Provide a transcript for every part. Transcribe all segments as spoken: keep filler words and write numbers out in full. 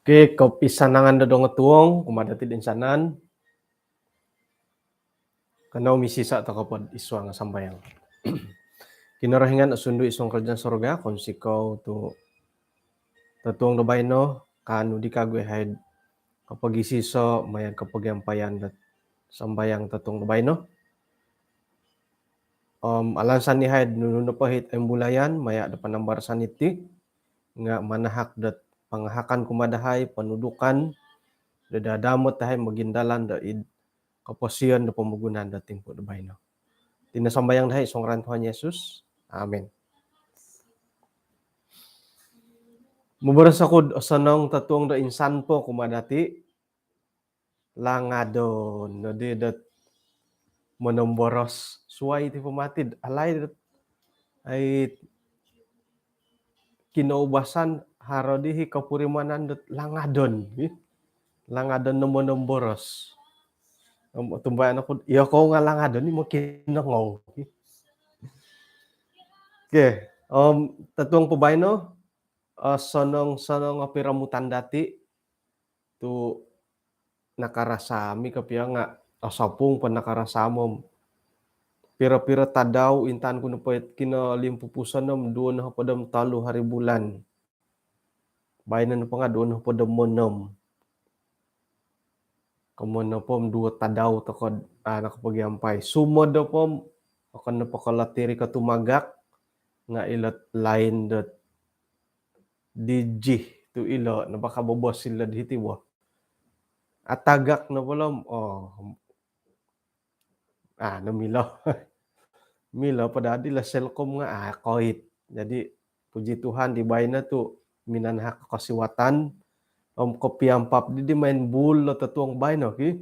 Okey, kopisanangan do dongotuong kumaa dati' do insanan. Kanou misisa' toko pod id suang sambayang. Kinorohingan osundu id suang karajaan surga, kounsikou tu' totuong do baino kaanu di kagu i haid kopogisisa' maya' kopogiampayan dot sambayang totuong do baino. Om alansan i haid nunu nopo hit imbulayan maya' do panambarasan iti nga' manahak dot pangahakan kumaa dahai, ponudukan do dadamot dahai mogindalan do id koposion do pomogunan do timpu' do baino. Iti no sambayang dahai id suang ngaran Tuhan Yesus. Amin. Moboros oku'd osonong totuong do insan po kumaa dati', langadon noddi dot monomboros suwai ti po mati'd alaid dot ai kinoubasan haro di hi kopurimanan dot langadon, hi. Langadon no monomboros. Om otumbayaan oku'd iyokou nga' langadon i mokinongou, hi. Okey, om totuong po baino, eh, sonong-sonong o piromutan dati' tu' nakarasam i kopio nga' osopung po nakarasam om piro-piro tadau intaan ku nopo it kinolimpupuson om duo nohopod om tolu hari bulan. Baino nopo nga' duo nohopod om onom. Komoyon nopo om duo tadau toko'd, ah, nakapagiampai. Sumod nopo om okon nopo ko' lotiri ko' tumagak nga' ilot lain dot Digi tu' ilo' no baka bobos ilo'd hiti bo. Atagak no bo lom, oh, ah, no milo. Milo po dadi ilo Celcom nga', ah, koit. Jadi, puji Tuhan di baino tu' minanahak kosiwatan om kopiampap di, di main bul lo totuong baino ki.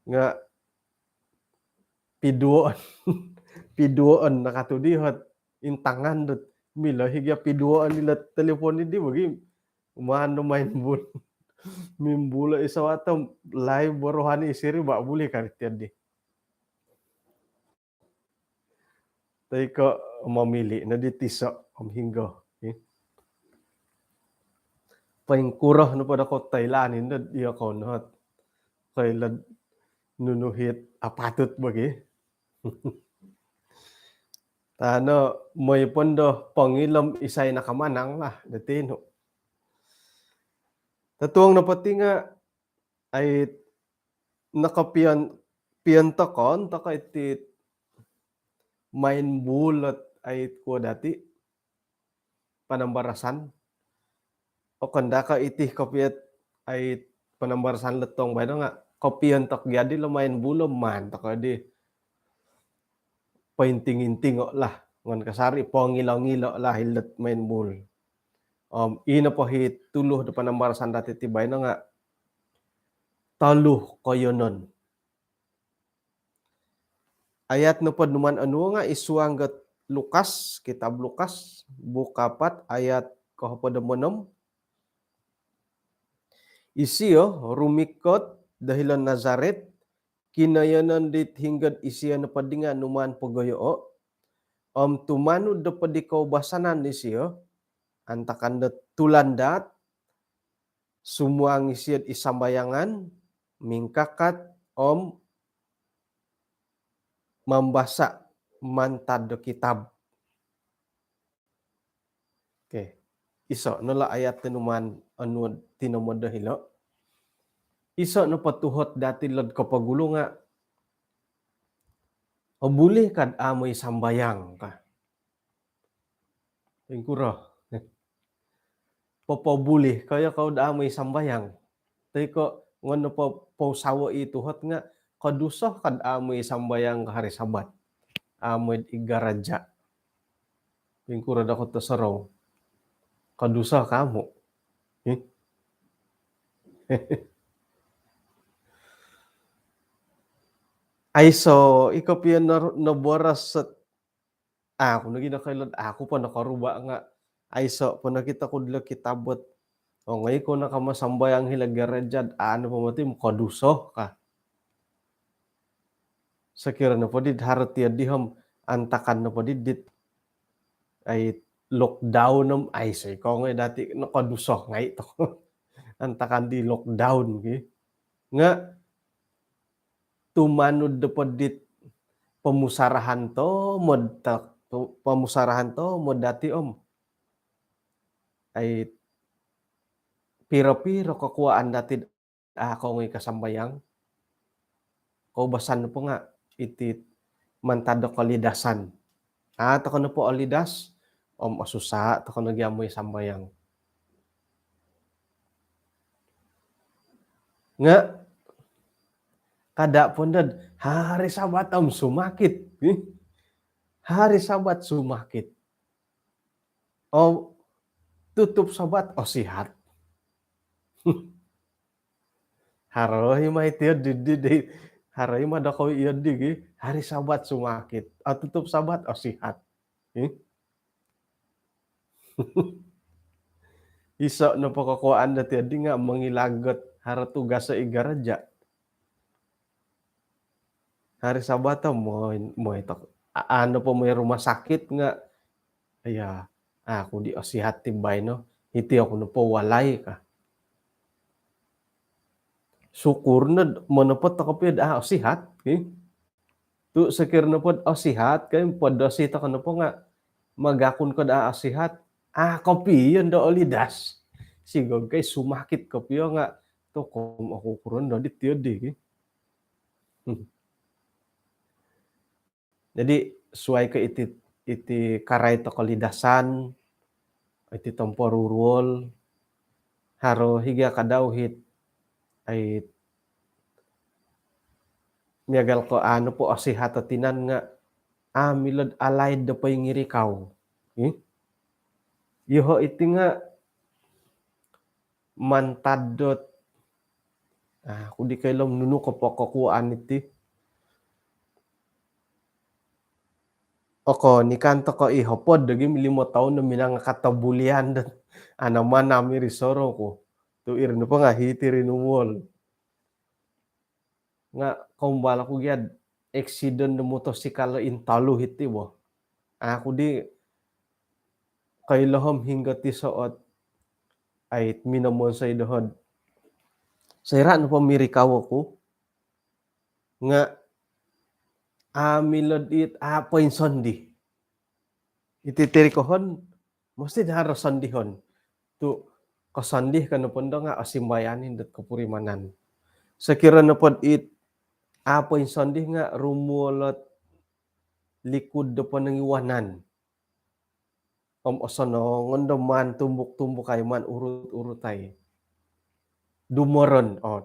Nga' piduoon, piduoon nakatu di hot intangan dot milo hi gia piduoon ilo telefon di bagi maan do main bul. Mimbul iso ato live bo rohani isiri ba buli kari tiad di. Toi ko' momili' no di tiso' om hinggo. Poingkuro nopo do kotoilaan indo iyo kou no hot koilo'd nunu hit apatut bagi. Tano moi pondo pongilo om isai nakamanang lah do tinu. Totuong nopo ti nga' ai nokopion, piontokon toko' iti main bul ot ai kuo dati' panambarasan. Okon daa ko' iti kopio it ai panambarasan lo totuong baino nga' kopiontok gia di lo main bul om maan toko' di pointing-intingo' lah. Ngon kasari pongilo-ngilo' lah ilot main bul. Om ino po hi tuluh do panambarasan dati' ti baino nga' toluh koiyonon. Ayat nopo do numaan onuo nga' id suang dot Lukas, kitab Lukas, buuk kaapat ayat kohopod om onom. Isio rumikot do hilo Nazaret, kinoiyonon dit hinggod isio nopo di nga' numaan pogoyoo', om tumanud nopo di koubasanan disio, antakan dot tulandaat, sumuang isio'd id sambayangan, mingkakat, om mambasa' mantad do kitab. Okey. Iso' no lo ayat do numaan onuo'd tinomod do hilo'. Iso' nopo tuhot dati' lo'd kopogulu nga', obuli kad amu' i sambayang ka. Ingkuro. Popobuli ko iyo kou do amu' i sambayang. Toi ko' ngon nopo pousawo i tuhot nga' koduso kad amu' i sambayang ko hari Sabat. Amu' id garaja. Ingkuro do kotosorou. Koduso ka amu'. Hih? Aiso i kopio no, noboros sot Aku nogi nokoilo'd aku po nokoruba' nga' aiso' po nokito ku dilo kitab ot ongoi ko nakasambayang hilo garaja'd anu po moti koduso ka. Sokiro nopo di haro tiyo di om antakan nopo di dit ai lockdown om aiso' i ko ongoi dati' nokoduso ngai' to. antakan di lockdown ki. Nga tumanud do podit pomusarahan tomod ta-, pomusarahan tomod dati om. Ai piro-piro kokuaan dati a' kongoi kasambayang. Koubasan nopo nga iti mantad do kolidasan. A' toko nopo olidas om osusa toko nogi amu sambayang. Nga kada pondod hari Sabat om sumakit. Hari Sabat sumakit. O tutup Sabat o sihat. Haro i ma iti di, di, di. Haro i ma dokou iyo di gi. Hari Sabat sumakit. O tutup Sabat o sihat. Iso nopo kokuaan dati di nga mongilagot haro tugas i gereja. Hari Sabat o moi, moi tok. Anu po moi rumah sakit nga iya, aku di osihat ti baino. Iti aku nopo walai ka. Syukur no monopot toko pio da osihat ki. Tu sokiro nopo osihat kai podosi toko nopo nga magakun ko da osihat. A' kopio do olidas. Sigog kai sumakit kopio nga tokom aku kuron do di tio di ki. Jadi suai ko iti, iti karai toko lidasan, iti tomporuruol, haro higa kadau hit, ai miagal ko anu po osihat o tinan nga a' milo'd alaid do poingirikau. Iyoho iti nga mantad dot aku di koilo nunu ko pokokuaan iti. Oko nikan toko i hopod dogi limo toun do minangakat do bulian dot ana manam iri soroku. Tu iri nopo nga hiti rinumuol. Nga kombal aku giad eksiden do motosikal intolu hiti bo. Aku di koilo hom hinggo ti soot ai minomonsoi dohod. Soira nopo mirikau aku nga a' milo'd it a' poinsondih. Iti tirikohon mesti do haro sondihon. Tu kosondih ko nopo ndo nga osimbayan i dot kopurimanan. Sokiro nopo it a' poinsondih nga rumuolot likud do ponongiwanan. Om osonong ondo maan tumbuk-tumbuk ai maan urut-urut ai. Dumoron. O,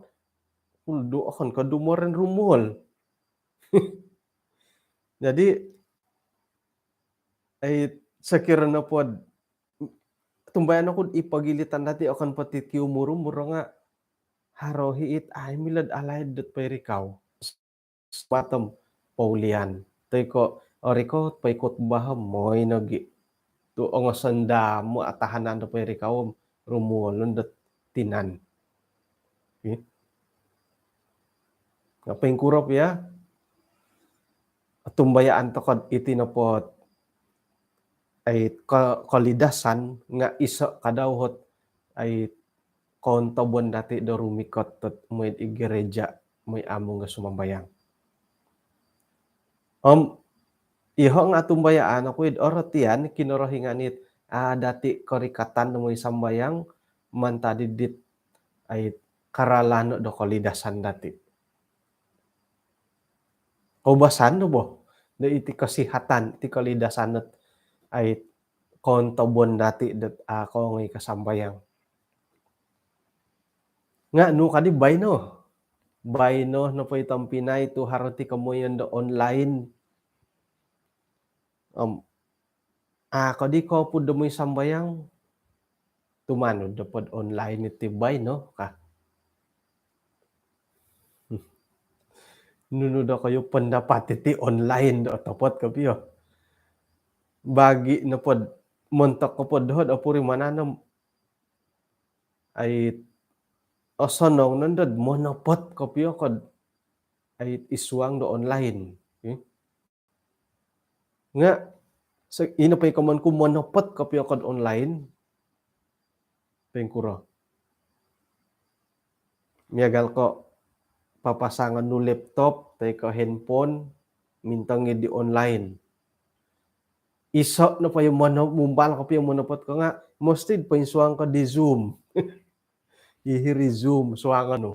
uldu okon ko dumoron rumuol. Jadi ai sokiro nopo tumbayaan oku i pogilitan dati okon po ti kiumur-umur nga haro hi it ai milo'd alaid dot poirikau. Sabat om poulian. Toi ko orikot poikot bah om moi nogi. Tu ongosonda mo atahanan do poirikau om rumuolon dot tinan. Nga poingkuro pia tumbayaan toko iti nopo ai kolidasan nga iso kadau hot ai koontobon dati do rumikot dot moi i gereja moi amu nga sumambayang. Om iho nga tumbayaan oku id orotian Kinorohingan it a' dati korikatan do moi sambayang mantad dit ai karalano do kolidasan dati. Koubasan do bo do iti kosihatan iti kolidasan dot ai koontobon dati dot a' kongoi kasambayang. Nga nu kadi baino. Baino nopo i tompinai tu haro ti komoyon do online. Om a' kodi kopud do moi sambayang. Tumanud do pod online iti baino ka. Nunu do koyu pendapat iti online do otopot kopio. Bagi nopod montok kopod dohod opurimanan om ai osonong nondod monopot kopio kod ai id suang do online. Nga ino po i komoyon ku monopot kopio kod online. Poingkuro. Miagal ko papasangon nu laptop toi ko handphone, mintong i di online. Iso nopo i mono-, mumbal kopio monopot ko nga mesti poinsuang ko di Zoom. I hiri Zoom suangon nu.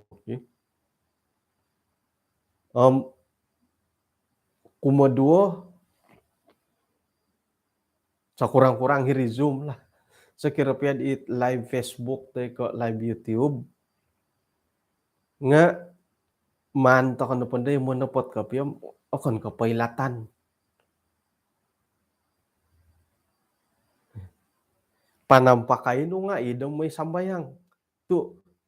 Om kumoduo, sekurang-kurang hiri Zoom lah. Sokiro pia di live Facebook toi ko live YouTube nga maan tokou nopo dii monopot kopio, okon ko poilatan. Panampakai nu nga i do moi sambayang. Tu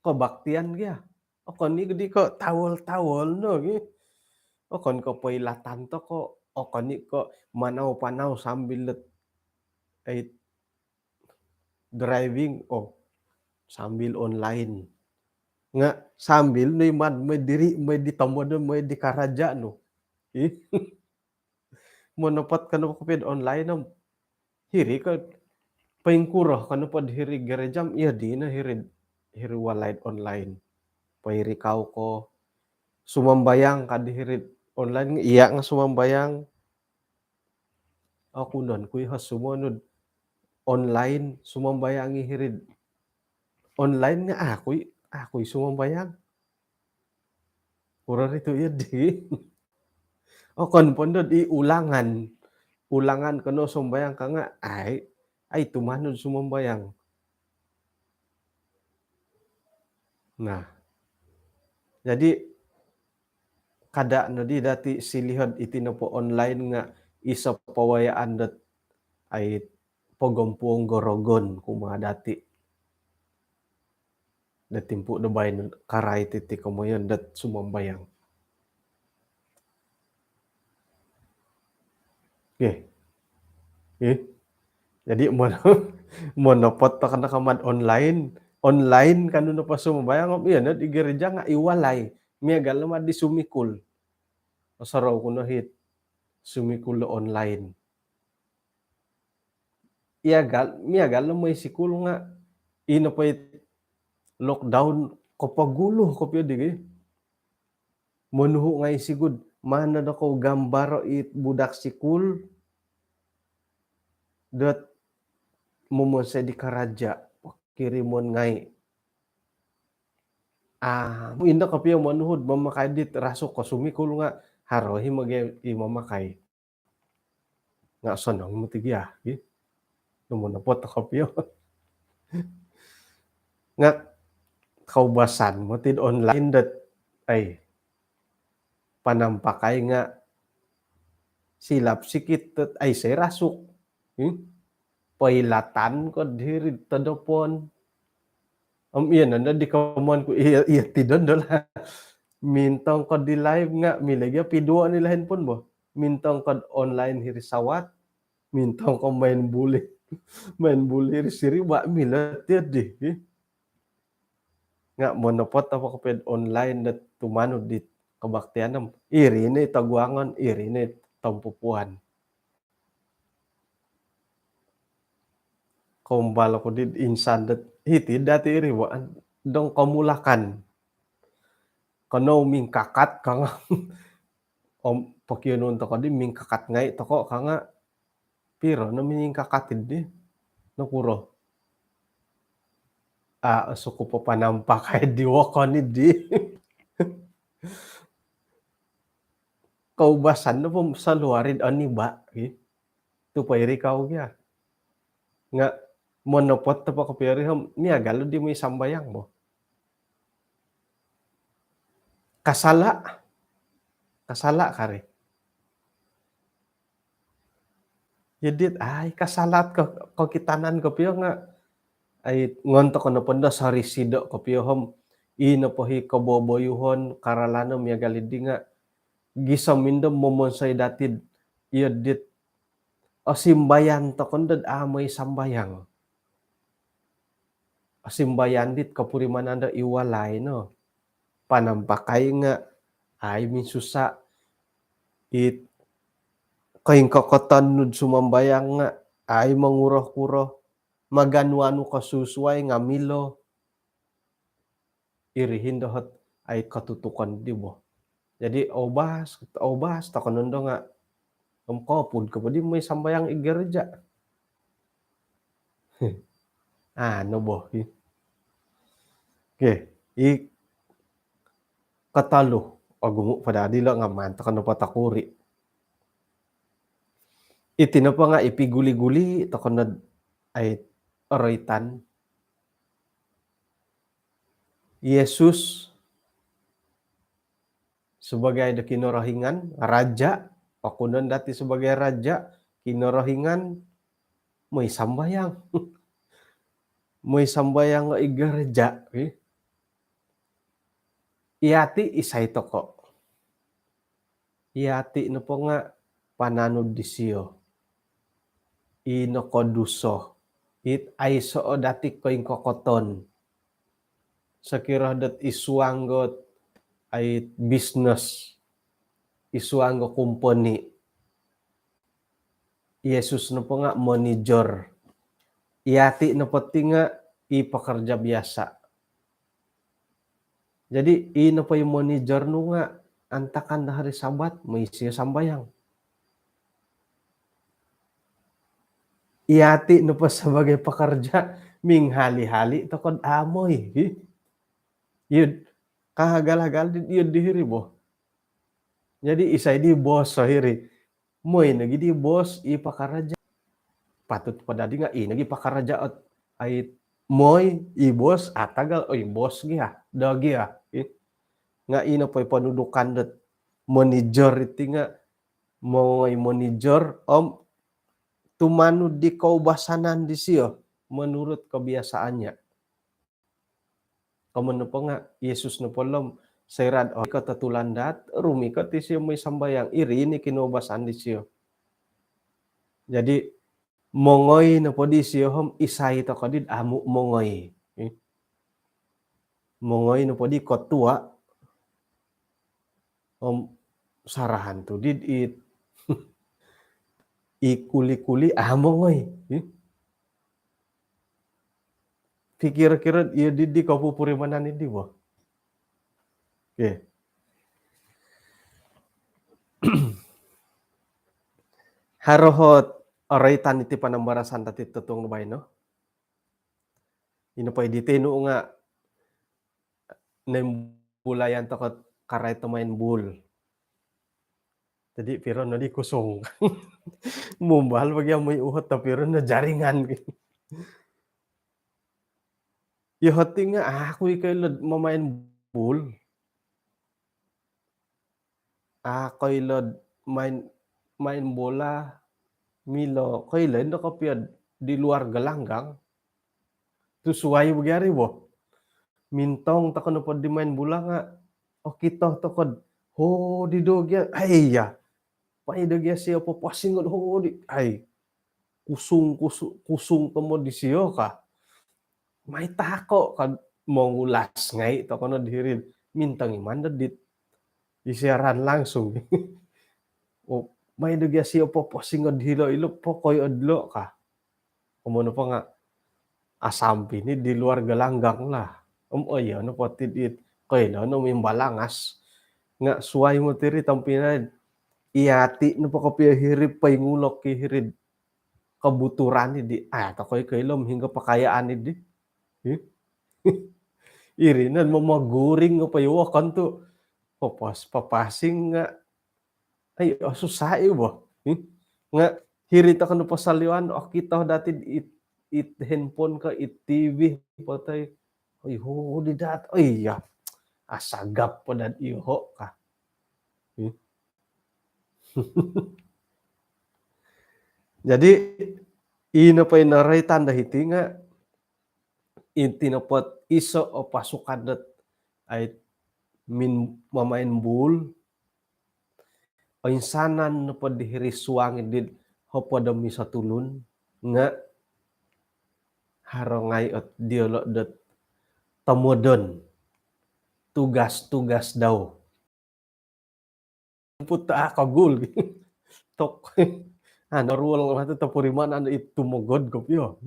kebaktian gia. Okon i di ko tawol-tawol no gi. Okon ko poilatan tokou, okon i ko manau-panau sambil let-, eh, driving, oh, sambil online. Nga sambil nu i maan moi diri, moi di tomod, moi di karaja nu. Ih. Monopot ko nopo kopio online om hiri ko poingkuro ko nopo di hiri gereja om, iya di no hiri, hiri walai online. Poirikau ko sumambayang ka di hiri online, iya nga sumambayang. Oku non ku i ho sumonud online, sumambayang i hiri online nga aku i, aku i sumambayang. Kuro ri tu iya di. Okon po ndo di ulangan. Ulangan ko no sumambayang ka nga, ai, ai tumanud sumambayang. Nah. Jadi, kada no di dati silihon iti nopo online nga iso pawayaan dot ai pogompuong gorogon kumaa dati. Do timpu do baino karai titi komoyon dot sumambayang. Okey. Okey. Jadi mon-, monopot tokou no ka maan online, online ka nu nopo sumambayang om iya no di gereja nga i walai. Miagal no maan di sumikul. Osorou ku no hiti sumikul do online. Miagal, miagal no moi sikul nga i nopo i lockdown kopogulu kopio di gi. Monuhu ngai sigud, maan no dokou gambaro i budak sikul dot momonsoi di karaja, kirimon ngai. Ah, indo kopio monuhu do mamakai dit rasuk ko sumikul nga haro i magai i mamakai. Nga osonong moti gia gi. Nung monopot kopio. Nga koubasan moti do online dot ai panampakai nga silap sikit dot ai sai rasuk. Hmm? Poilatan ko diri todopon. Om iya nondo di komoyon ku, iya, iya tido ndo lah. Mintong ko di live nga milo gia piduo ni lah handphone bo. Mintong ko online hiri sawat, mintong ko main buli. Main buli hiri siriba, milo tiyo di. Nga monopot nopo kopio online dot tumanud di kebaktian om iri no toguangon, iri no tompupuan. Koumbal oku di insan dot hiti dati iri bo, dong komulakan. Kanou mingkakat ka nga. Om pokionuon tokou di mingkakat ngai tokou ka nga. Piro no mingkakat di? Nokuro? Ah, sukup po panampakai di wokon di. Koubasan nopo saluari do oniba gi. Tu poirikau gia. Nga monopot nopo kopio iri om miagal di moi sambayang bo. Kasala. Kasala kari. Jadi ai kasala ko, kokitanan kopio nga ai ngontok ko nopo ndo sorisido kopio om i nopo i koboboyuhon karalano miagal di nga gisom indo momonsoi dati do iyo dit osimbayan tokou ndo do a moi sambayang. Osimbayan dit kopurimanan do i walai no. Panampakai nga ai minsusa. It koingkokoton nu do sumambayang nga ai monguro-kuro. Maganu-anu kosusuai nga milo. Iri indo hot ai katutukan di bo. Jadi obas, obas tokonon do nga om kopud ko bo di moi sambayang i gereja. Anu bo. Okey, i katalu, ogumu po daa dilo nga maan tokono patakuri. Iti nopo nga ipi guli-guli tokono ai roitan. Yesus sebagai do Kinorohingan, raja, okunon dati sebagai raja, Kinorohingan, moi sambayang. Moi sambayang i gereja, eh. Iyati isai toko. Iyati nopo nga pananud disio. I nokoduso. It aiso o dati koingkokoton. Sokiro dot isuang got ai bisnes. Isuang got kompeni. Yesus nopo nga monijor. Iyati nopo ti nga i pekerja biasa. Jadi i nopo i monijor nu nga antakan do hari Sabat moi isio sambayang. Iyati nopo sebagai pekerja minghali-hali tokod amoi. Iyod kahagal-hagal di iyod dihiri bo. Jadi isai di bos sohiri? Moi nogi di bos i pakaraja. Patut po dadi nga i nogi pakaraja ot ai moi i bos atagal oi bos gia do gia. Nga i nopo i ponudukan dot monijor iti nga mongoi monijor om tumanud di koubasanan disio menurut kebiasaannya. Komoyon nopo nga Yesus nopo lom soira do oi kototulan dot rumikot isio moi sambayang, iri ni kinoubasan disio. Jadi mongoi nopo disio om isai toko di amu mongoi. Mongoi nopo di ketua om sarahan tu di it i kuli-kuli amu mongoi. Pikir-kira iyo di di kopupurimanan di bo. Okey. Haro ot roitan iti panambarasan dati totuong baino. Ino po i di tinu nga nembulayan toko karai to main bul. Jadi piro no di kusung. Mumbal bagi amu i uhot tapi piro no jaringan. Iyo hoti nga aku i koilo mamain bul. Aku koilo main main bola milo koilo indo kopio di luar gelanggang. Tu suai bagi ari bo. Mintong toko nopo di main bola nga okito toko ho di do gia ai ya. Pai do gia sio po pasing ho di ai. Kusung kusung kusung tomo disio ka. Mai tako ka mongulas ngai toko no dihiri mintong i manda dit isiaran langsung. Oh, mai do gia sio po pasing ho di hilo ilo pokoi odlo ka. Komoyon nopo nga asampi ni di luar gelanggang lah. Om oh iyo nopo ti dit koilo no mimbalangas. Nga suai mo tiri tampinai. Iyati nopo kopio hiri poingulok i hiri kebuturan i di ah toko i koilo hinggo pakayaan i di. Iri no momoguring opo i wokon tu papas papasing nga ai oh, susah i bo. Nga hiri toko no pasaliwan okito dati it it handphone ka it T V patai. Oi ho di dat oi ya. Asagap po dad iho ka. Jadi ino po ino roitan do hiti nga inti nopo iso o pasukan dot ai min mamain bul oinsanan nopo dihiri suang i di hopod om iso tulun nga haro ngai ot diolo dot tomodon tugas-tugas dau. Put a kagul tok ano ruol mata topuriman ano itu mogod kopio.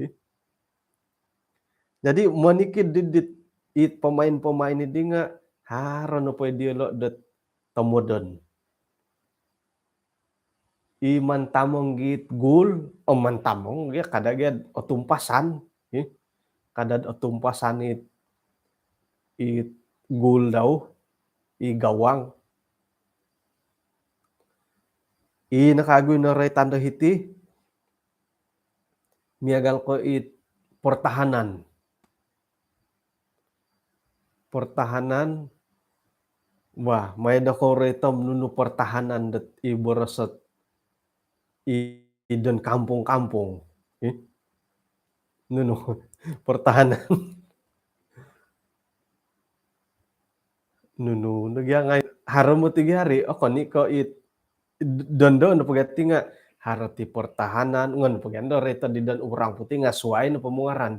Jadi monikid didit it pemain-pemain i di nga Haro nopo i diolo dot tomodon. I mantamong git gul, o mantamong gia kada gia otumpasan, i kada otumpasan it, it gul dau, i gawang. I nakagui no roitan do hiti, miagal ko it pertahanan. Pertahanan, wah, mai do ko roitom nunu pertahanan dot i borosot i, i don kampung-kampung. Ih? Nunu pertahanan. Nunu, nunu gia ngai haro moti gia ri, okon i ko it dondo no pogati nga haro ti pertahanan, ngon pogando reta di don orang putih nga suai no pomungaran.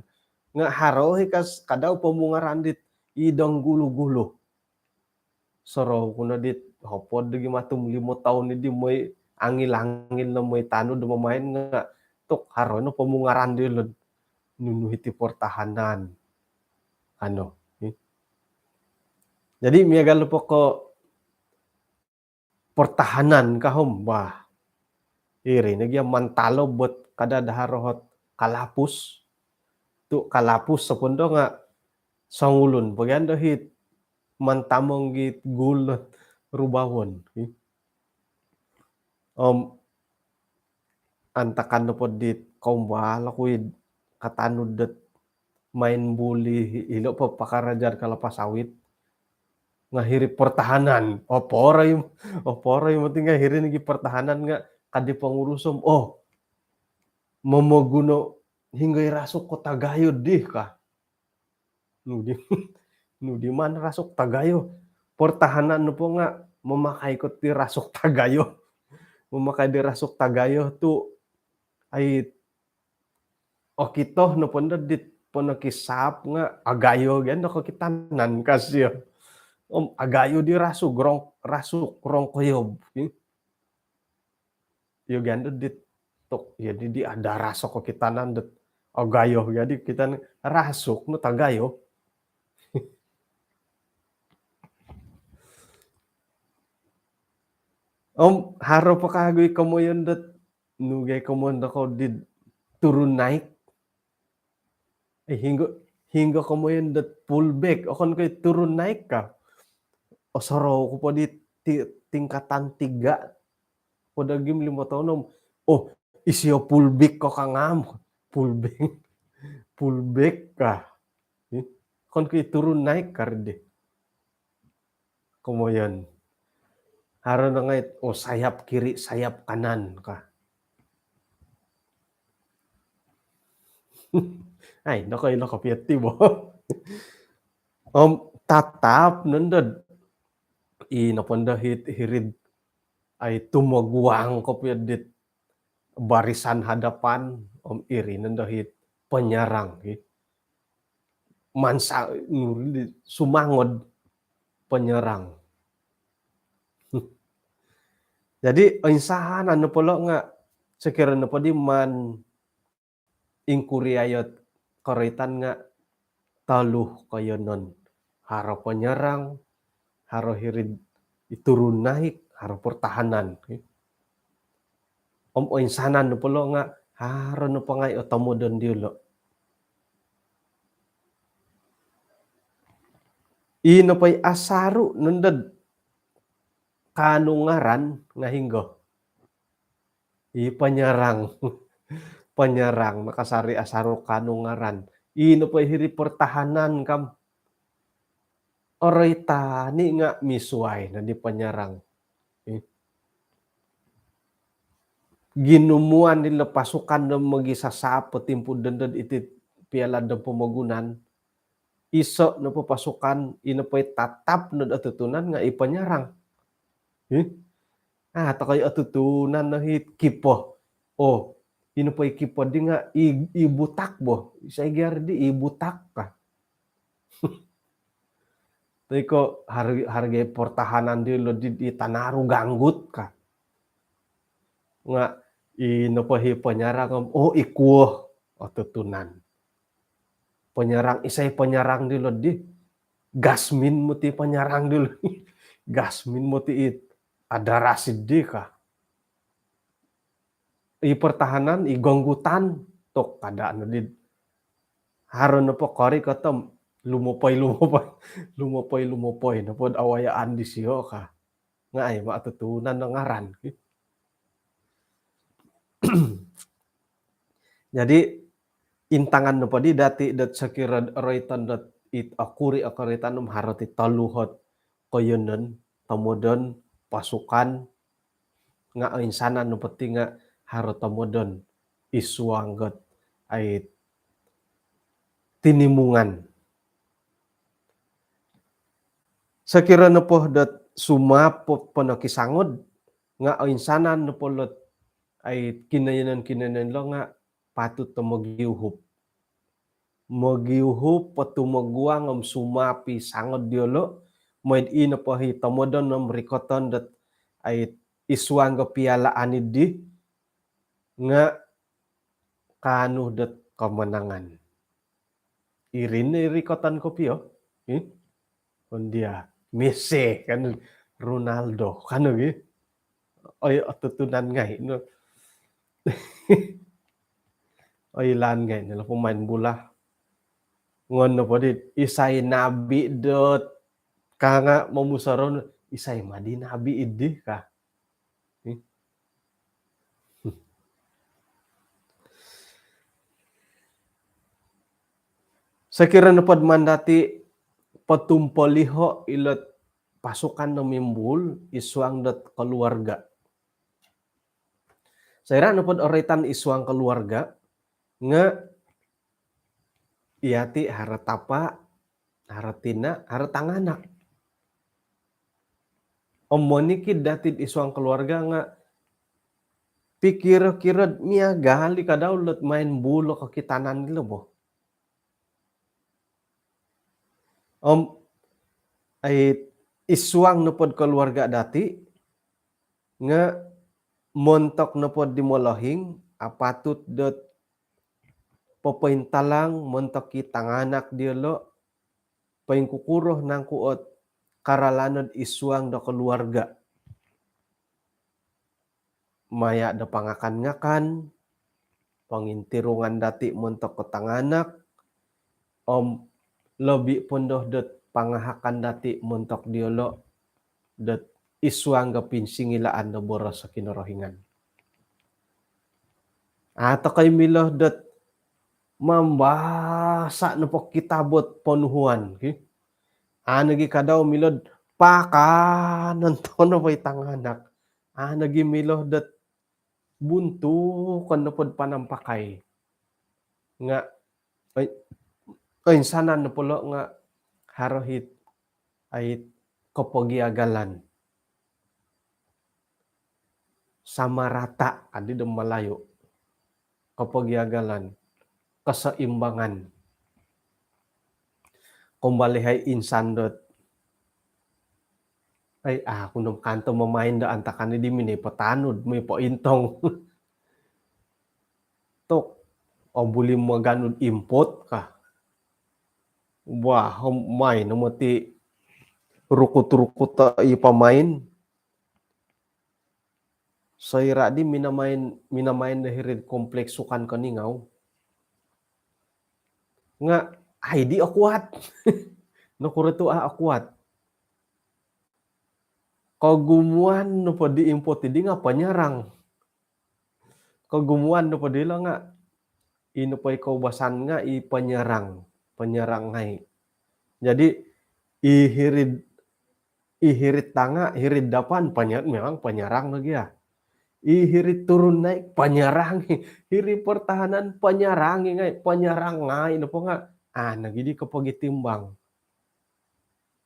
Nga haro hi kas kada pomungaran dit i dong gulu-gulu. Sorou ku no dit hopod dogi matum limo toun di moi angil-angil no moi tanud do mamain nga tuk haro no pomungaran di lod nunu hiti pertahanan. Ano, eh. Jadi miagal po ko pertahanan ka om, bah. Iri no gia mantalo bot kada dahar rohot kalapus. Tu kalapus sopondo nga songulun bagian do hit mantamong git gul rubawon. Om antakan nopo dit kombal aku id katanud dot main buli ilo po pakarajaan kelapa sawit. Nga hiri pertahanan, oporai, oporai moti nga hiri nogi pertahanan nga kadi pengurus om, oh, momoguno hinggo i rasuk ko tagayo dih ka. Nudi, nudi man rasuk tagayo. Pertahanan nopo nga memakai ko ti rasuk tagayo. Memakai di rasuk tagayo tu ai okito nopo ndo dit ponokisap nga agayo gia ndo kokitanan kasio. Om agayo di rasuk rong, rasuk rongkoyob. Iyo gia ndo dit tok, iyo di, di ada rasuk kokitanan dot agayo gia di kitan rasuk no tagayo. Om haro po kagui komoyon dot nu gai komoyon do ko di turun naik. Eh, hinggo, hinggo komoyon dot pull back, okon ko i turun naik ka. Osorou ku po di ti, tingkatan tiga. Podo gim limo toun om, oh, isio pull back ko kangam. Pull back. Pull back ka. Eh, okon ko i turun naik ka ri di. Komoyon. Haro no ngai, oh, sayap kiri, sayap kanan ka. Ai, noko ilo kopio ti bo. Om tatap nondo i nopo ndo hit hirid ai tumoguang kopio dit barisan hadapan om iri nondo hit penyerang hit mansa nuri sumangod penyerang. Jadi oinsanan nopo lo nga sekiranya nopo di man ingkuriayot koroitan nga tolu koyonon. Haro penyerang, haro hirid i turun naik, haro pertahanan. Om oinsanan nopo lo nga haro nopo ngai otomodon diolo. I nopo i asaru nondo kaanu ngaran nga hinggo. I penyerang. Penyerang, nakasari asaru kaanu ngaran. I nopo i hiri pertahanan kam. Oroitan i nga misuai no di penyerang. Eh. Ginumuan dilo pasukan do mogisasap po timpu dondo iti piala do pomogunan. Iso nopo pasukan, i nopo i tatap no do otutunan nga i penyerang. Eh. Ah, tokoi otutunan no hit kipo. Oh, i nopo i kipo di nga i, i butak bo. Isai gia ri di i butak ka. Toi ko harga, harga pertahanan diolo di, di tanaru ganggut ka. Nga i nopo hi penyerang om, oh, i kuo otutunan. Penyerang, isai penyerang diolo di. Gasmin moti panyarang dilo. Gasmin moti it ada rasid di ka. I pertahanan, i gonggutan, tok kada no di. Haro nopo kori kotom, lumopoi, lumopoi, lumopoi, lumopoi nopo awayaan disio ka. Nga ai ma atutunan no ngaran ki. Jadi intangan nopo di dati dot sokiro roiton dot it okuri okoritan om haro ti tolu hot koyonon, tomodon, pasukan, nga oinsanan nopo ti nga haro tomodon isuang got ai tinimungan. Sokiro nopo dot sumapo po nokisangod nga oinsanan nopo lot ai kinoyonon-kinoyonon lo nga patut to mogiuhup. Mogiuhup po tumoguang om sumapi sangod diolo. Moid ino po hi tomodon om rikoton dot ai isuang go piala anid di nga kaanu dot kemenangan. Irin iri koton kopio. Ih? Kon dia Messi kan, Ronaldo kan lagi. Oi, otutunan ngai no. Oi, lan ngai no pemain bola. Ngon nopo di isai nabi dot kanga momusoron isai madi nabi idi ka. Sokiro nopod mandati potumpoliho ilot pasukan no mimbul isuang dot keluarga. Soira nopod oritan isuang keluarga nga iyati haro tapa, haro tina, haro tanganak. Om monikid dati isuang keluarga nga pikiro-kiro miagal i kadau lot main bulu kokitanan dilo bo. Om ai isuang nopod keluarga dati nga montok nopod di molohing apatut dot popointalang montok i tanganak diolo poingkukuro nangku ot karalanod isuang do keluarga. Maya do pangakan-ngakan, pongintirungan dati montok ko tanganak, om lobi pondo dot pangahakan dati montok diolo dot isuang ga pinsingilaan do boros Kinorohingan. Atau kai milo dot mambasa nopo kitabot ponuhuan ki. Ano gi kadau milo pakanon tono pai tanganak. Ano gi milo dot buntu kon nopod panampakai. Nga oi, insanan nopo lo nga haro hit ai kopogiagalan. Sama rata adi do Malayu. Kopogiagalan, keseimbangan. Kumbali hai insan dot ai aku nom kanto mamain do antakan di mini potanud mi po intong. Tok obuli maganud impot ka. Wah, main moti rukut-rukut i pamain. Soira di minamain, minamain do hirid kompleks sukan Keningau. Nga ai di akuat. Nokuro tu a akuat. Kogumuan nopo di impot di nga panyarang. Kogumuan nopo dilo nga ino po i koubasan nga i panyarang, panyarang ngai. Jadi i hirid, i hirid tanga, hirid dapan panyarang, memang panyarang lagi ya. I hirid turun naik panyarang, hirid pertahanan panyarang ngai, panyarang ngai nopo nga ah nagi di kopogitimbang.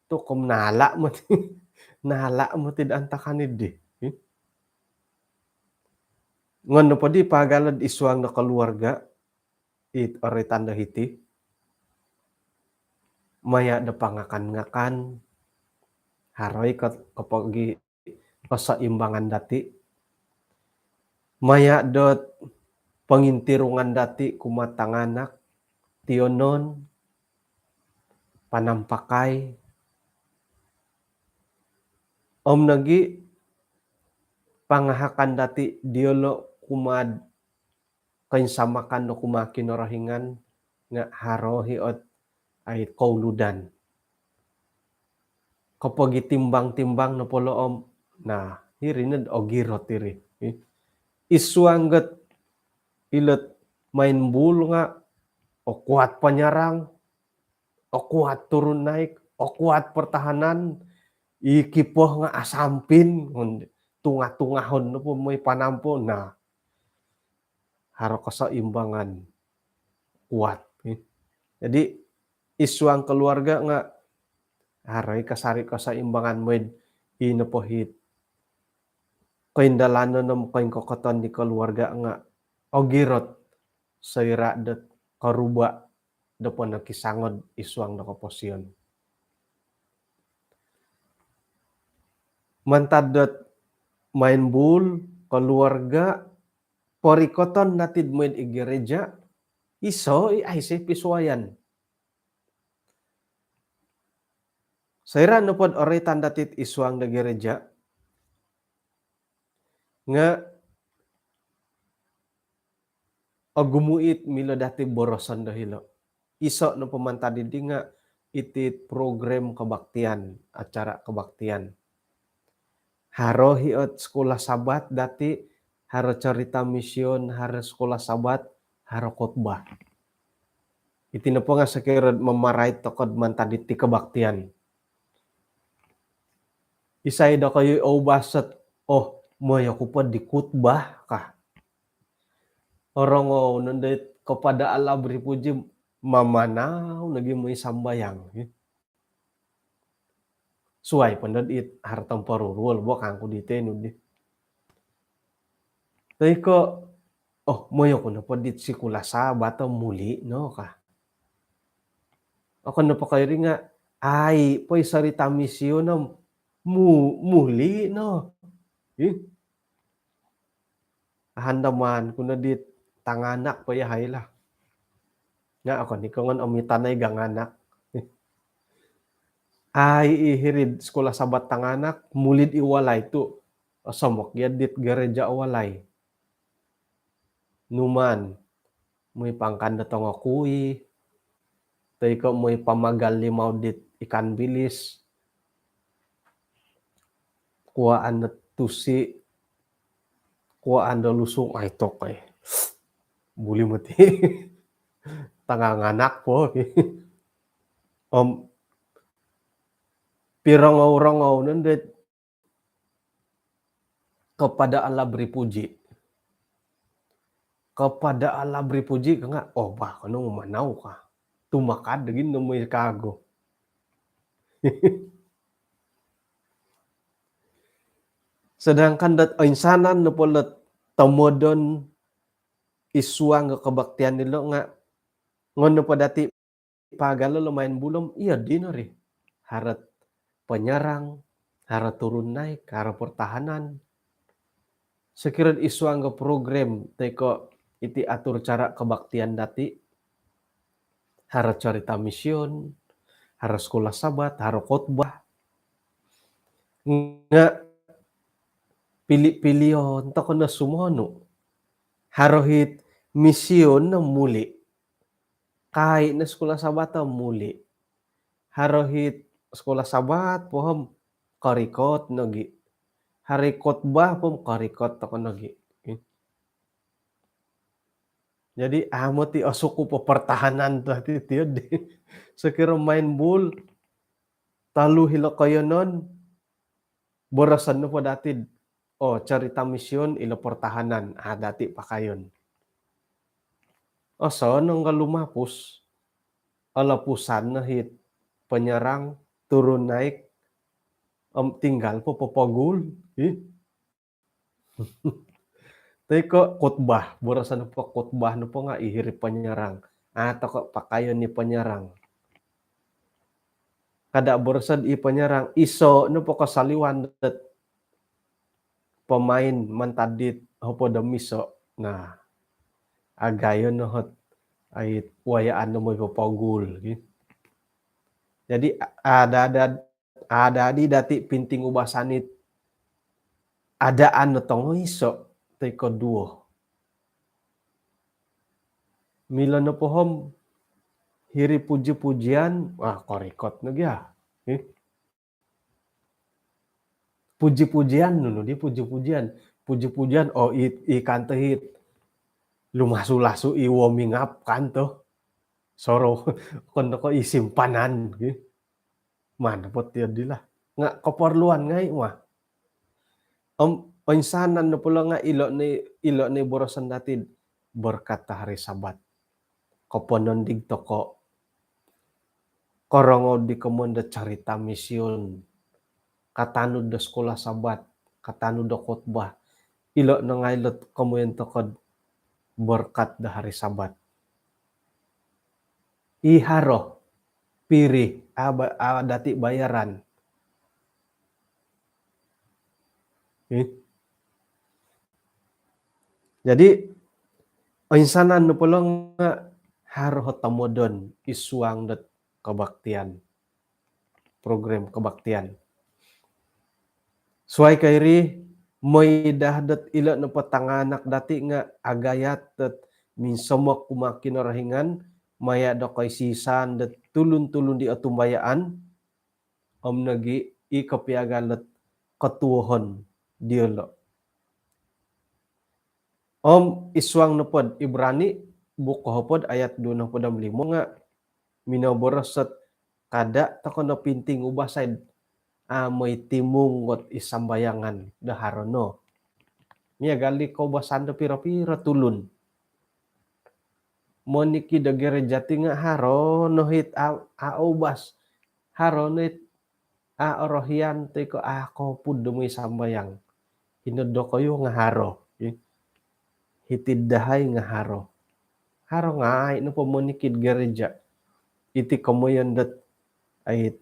Tu kom nala moti, nala moti do antakan di. Ngon nopo di pagalod isuang do keluarga it oritan do hiti. Maya do pangakan-ngakan, haroi ko kopogi keseimbangan dati. Maya dot pongintirungan dati kumaa tanganak, tionon, panampakai. Om nogi pangahakan dati diolo kumaa koinsamakan do kumaa Kinorohingan nga haro i ot ai kouludan. Kopogitimbang-timbang nopo lo om, nah, iri nod ogirot iri. Isuang got ilot main bul nga okuat penyerang, okuat turun naik, okuat pertahanan, i kiper nga asampin, tungah-tungahon nopo moi panampo, nah, haro keseimbangan kuat. Jadi isuang keluarga nga haro i kasari keseimbangan moid i nopo it koindalanon om koingkokoton di keluarga nga ogirot soira dot koruba do ponokisangod isuang do koposion. Mantad dot main bul, keluarga, porikoton natid moid i gereja, iso i aiso pisuayan. Soira nopod oroitan datit isuang do gereja nga ogumu it milo dati boroson do hilo. Iso nopo mantad didi nga iti program kebaktian, acara kebaktian. Haro i ot sekolah Sabat dati, haro cerita mision, haro sekolah Sabat, haro khotbah. Iti nopo nga sokiro mamarait toko mantad diti kebaktian. Isai dokoyu oubas ot, oh, moi oku po di khotbah ka. Orongou nondo it kepada Allah beri puji, mamanau nogi moi sambayang. Suai po nod it haro tomporuruol bo kangku di tenu di. Toi ko, oh, moi oku nopo dit sekolah Sabat o muli no ka. Okon nopo ko iri nga, ai, poi cerita mision om mu-, muli no. Ih. Ahandaman ku no dit tanganak po yahai lah. Nga okon i ko ngon omitan ai ganganak. Ai, i hiri'd sekolah Sabat tanganak, muli'd i walai tu osomok gia dit gereja walai. Numaan, moi pangkan do tongokui, toi ko moi pamagal limau dit ikan bilis, kuaan do tusi, kuaan do lusung, ai tok ai. Buli moti. Tanganak po. Om pirongou-rongou nondo it kepada Allah beri puji. Kepada Allah beri puji ka nga, oh bah, kono mamanau ka. Tumakad dagin no moi kago. Sedangkan dot oinsanan nopo lot tomodon isuang kebaktian dilo nga ngon nopo dati pagalo lo main bul om, iyo dino ri. Haro penyerang, haro turun naik, haro pertahanan. Sokiro isuang do program toi ko iti atur cara kebaktian dati, haro cerita mision, haro sekolah Sabat, haro khotbah. Nga pili-pilion toko no sumonu. Haro it mision no muli. Kai no sekolah Sabat o muli. Haro it sekolah Sabat po om korikot nogi. Haro khotbah po om korikot toko nogi. Jadi amu ti osuku po pertahanan tu ati tiod. Sokiro main bul, tolu hilo koiyonon, boroson nopo dati, oh, cerita mision ilo pertahanan, ah, dati pakaion. Osonong ka lumapus, olopusan no it penyerang, turun naik, om tinggal po popogul. Ih. Toi ko khotbah, boroson nopo khotbah nopo nga i hiri penyerang. Ah, toko pakaion ni penyerang. Kada boroson i penyerang, iso nopo kosoliwan dot pemain mantad dit hopod om iso. Nah, agayo no ot ai wayaan no moi popogul, gitu. Jadi ada-ada ada di dati pinting ubasan it adaan no tongo iso toi ko duo. Milo no pohom hiri puji-pujian, wah, korikot no gia. Eh? Puji-pujian nunu di puji-pujian. Puji-pujian, oh, i, i kanto hit. Lumasu-lasu i warming up kanto. Soro, kon ko i simpanan. Mana pot dia dilah. Nga keperluan ngai wah. Om, insanan no pula nga ilo ni, ilo ni borosan dati berkat hari Sabat. Koponondig toko, korongou di komoyon do cerita mision, katanud do sekolah Sabat, katanud do khotbah, ilo no ngai lot komoyon toko berkat do hari Sabat. I haro, piri, a, a dati bayaran. Eh? Jadi, insanan no pula nga haro tomodon id suang dot kebaktian, program kebaktian. Suai kairi, moidah dot ilo nopo tanganak dati nga agayat dot minsomok kumaa Kinorohingan, maya do koisisan dot tulun-tulun di otumbayaan, om nogi i kopiagal dot kotuohon diolo. Om id suang nopod Ibrani, buko hopod ayat duo nopod om limo nga minoboros dot kada toko no pinting ubasai, a, moi timung got i sambayangan do haro no. Miagal di koubasan do piro-piro tulun. Monikid do gereja ti nga haro no hit a, a ubas. Haro no hit a orohian toi ko a kopud do moi sambayang. Hino dokoyu nga haro. Hiti dahai nga haro. Haro ngai nopo monikid gereja. Iti komoyon dot ait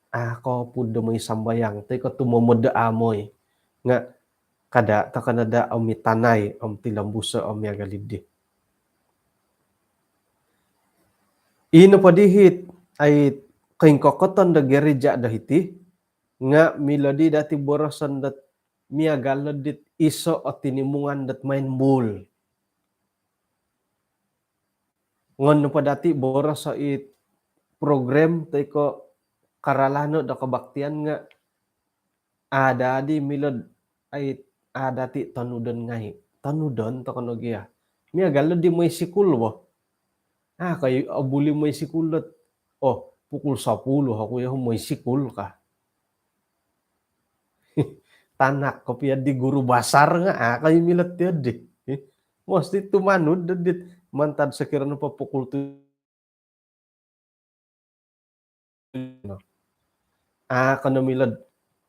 a kopud do moi sambayang toi ko tumomod do amoi. Nga kada toko no da om mitanai om tilombuso om miagal di. Ino po di hit ait koingkokoton do gereja do hiti nga milo di dati boroson dot miagal no dit iso o tinimungan dot main bul. Ngon nopo dati boroso it program toi ko karalano do kebaktian nga ada di milo ait a dati tonudon ngai. Tonudon toko no gia. Miagal no di moi sikul bo. A, kai obuli moi sikul dot, oh, pukul sapuluh oku yo moi sikul ka. Tanak kopio di guru basar nga a kai milo tiodi. Mosti tumanud dodit mantad sokiro nopo pukul tu-, a, kono milo,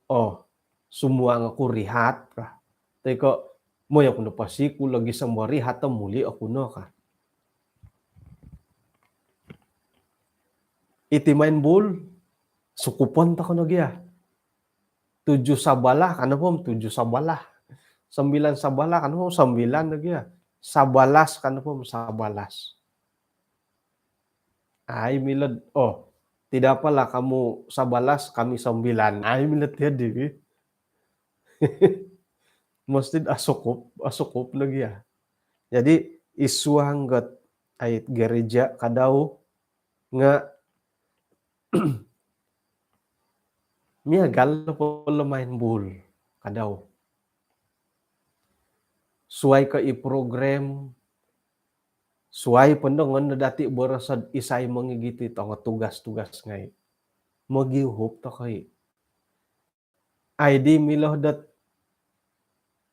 oh, sumuang oku rihat ka. Toi ko moi oku no pasikul lagi sambo rihat o muli oku no ka. Iti main bul, sukupon toko no gia. Tujuh sabalah, kan nopo om tujuh sabalah. Sembilan sabalah, kan nopo om sembilan no gia. Sabalas, kan nopo om sabalas. Ai milo, oh, tidak apalah kamu sabalas, kami sembilan. Ai milo tiodi. Mosti asukup, asukup no gia. Jadi id suang got ait gereja kadau nga miagal po lo main bul kadau. Suai ko i program, suai po ndo ngon dati boroso isai mongigit it tongo tugas-tugas ngai. Mogiuhup toko i. Ai di milo dot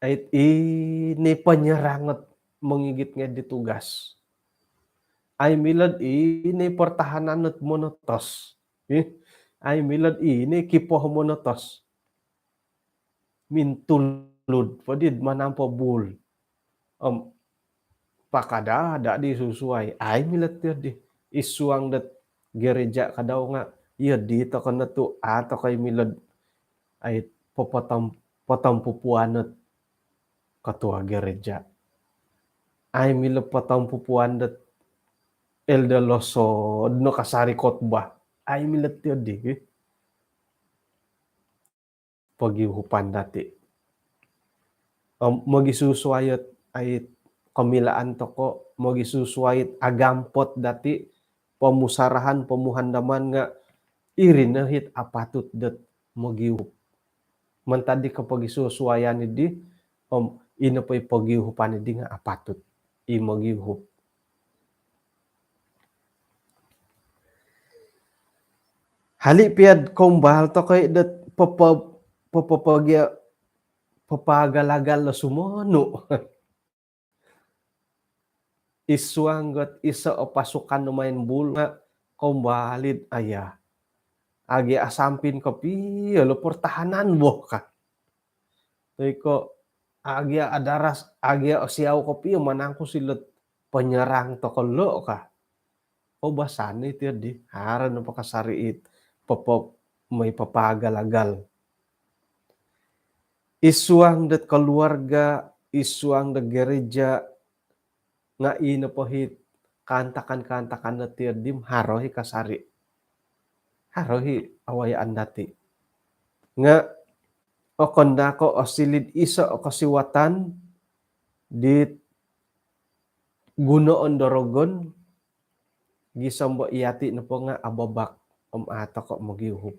ait ini penyerang ot mongigit ngai di tugas. Ai milo dot ini pertahanan ot monotos. Ih, ai milo dot ini kipoh monotos. Mintulud po di manampo bul. Om pakada ada di susuai. Ai milo tiodi. Id suang dot gereja kadau nga iyo di toko no tu a toko i milo dot ait popotom-, potompupuan ot ketua gereja. Ai milo potompupuan dot elder loso no kasari khotbah. ai milo tiyo di, eh. Pogiuhupan dati. Om, mogisusuai it, ai, komilaan toko, mogisusuai it agampot dati, pomusarahan, pomuhandaman nga iri no it apatut dot mogiuhup. Mantad di kopogisusuaian di, om, ino po i pogiuhupan di nga apatut i mogiuhup. Hali piad kombal toko i dot popo-, popopogia, papaagal-agal do sumonu. Isuang got iso o pasukan do main bul nga kombal id aya. Agi asampin kopio lo pertahanan bo ka. Toi ko agi adaras, agi osiau kopio manangkus ilo penyerang toko lo ka. Koubasan iti di, haro no pakasari it, popo-, moi papaagal-agal. Isuang dot keluarga, isuang dot gereja, nga ino po it kaantakan-kaantakan dot tiyo di haro i kasari. Haro i awayaan dati. Nga okon daa ko osiliu iso o kosiwatan dit gunoon do rogon, gisom bo iyati nopo nga ababak om a toko mogiuhup.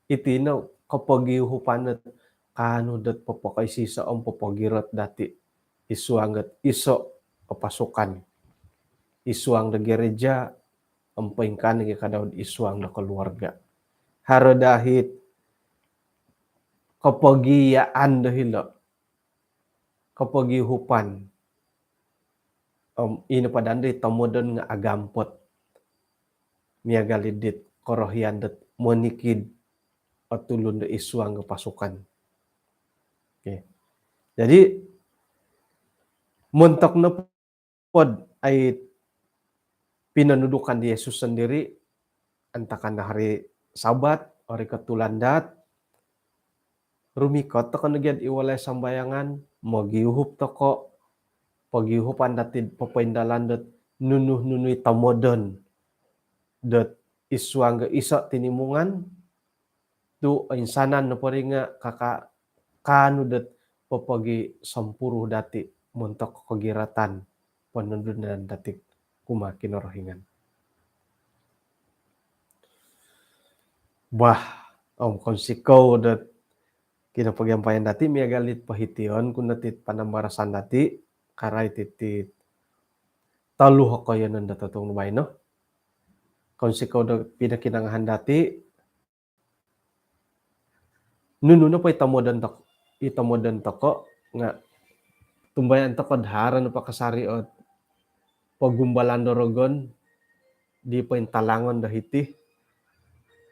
Iti no kopogiuhupan dot kaanu dot popokoisiso om popogirot dati isuang dot iso o pasukan. Isuang do gereja, om poingkaa nogi kadau isuang do keluarga. Haro daa it kopogiaan do hilo. Kopogiuhupan. Om, ino po daa di tomodon nga agampot. Miagal dit korohian dot monikid o tulun do isuang do pasukan. Okey. Jadi, montok nopo dot ai pinonudukan di Yesus sendiri, antakan do hari Sabat, orikot tulandaat, rumikot toko nogi id walai sambayangan, mogiuhup toko, pogiuhupan dati popoindalan dot nunu-nunu i tomodon dot isuang do iso tinimungan, tu oinsanan nopo iri nga kaka-, kaanu dot popogisompuru dati montok kogiratan ponondunan dati kumaa Kinorohingan. Bah, om kounsikou dot kinopogiampayan dati miagal dit pohition ku no iti panambarasan dati, karai iti tolu o koiyonon do totuong baino. Kounsikou do pinokinongohon dati, nunu nopo i tomodon tok-, i tomodon toko nga tumbayaan toko do haro nopo kasari ot pogumbalan do rogon di pointalangon do hiti.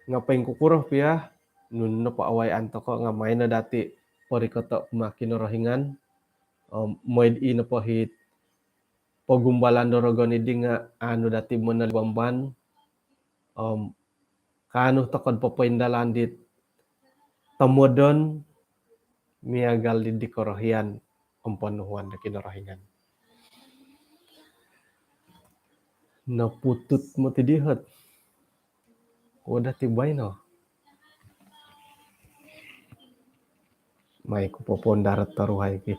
Nga poingkukuro pia, nunu nopo awayaan toko nga maino dati porikoto kumaa Kinorohingan, om, moi do ino po it pogumbalan do rogon di nga aanu dati monolibamban, om, kaanu toko do popoindalan dit tomodon miagal di, di korohian om ponuhuan do Kinorohingan. Noputut moti dihot. Udah tibai no. Mai ku popon darat taruhai ki.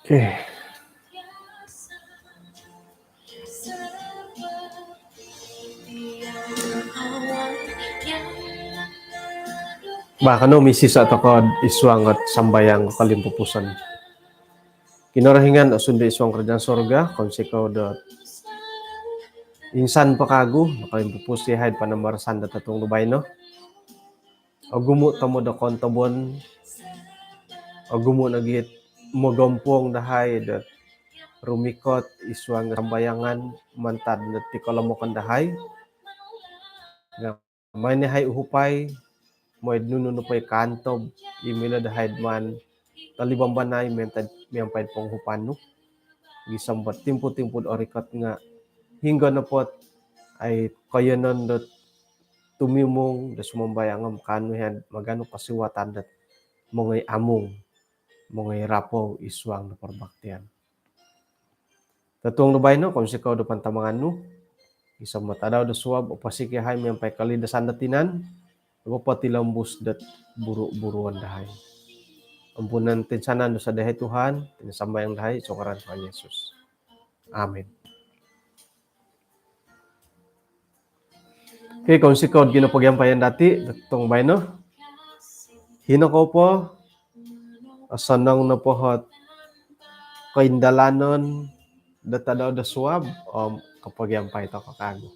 Okey. Bah, kanou misisa toko id suang ot sambayang kolimpupuson. Kinorohingan osundu id suang kerajaan sorga, kounsikou do insan po kagu nokolimpupus yahai id panambarasan do totuong do baino. Ogumu tomod o kontobon, ogumu nogi it mogompung dahai do rumikot id suang sambayangan mantad do ti kolomokon dahai. Nga mai no yahai uhupai, moi do nunu nopo i kaantob i milo dahai do maan tolibambanai miampai, miampai do ponguhupan nu. Gisom do timpu-timpu do orikot nga hinggo nopo ot ai koiyonon dot tumimung do sumambayang om kaanu iyahai maganu kosiwatan dot mongoi amung, mongoi rapou id suang do porbaktian. Totuong do baino, kounsikou do pantamangan nu, gisom do tadau do suab oposik iyahai miampai kolidasan do tinan, popotilombus dot buru-buruon dahai. Ampunan toinsanan dosa dahai Tuhan, iti no sambayang dahai id suang ngaran Tuhan Yesus. Amin. Okey, kounsikou do ginapagiampayan dati totuong baino. Hino kou po, osonong nopo ot koindalanon do tadau do suab om kapagiampai tokou kagu.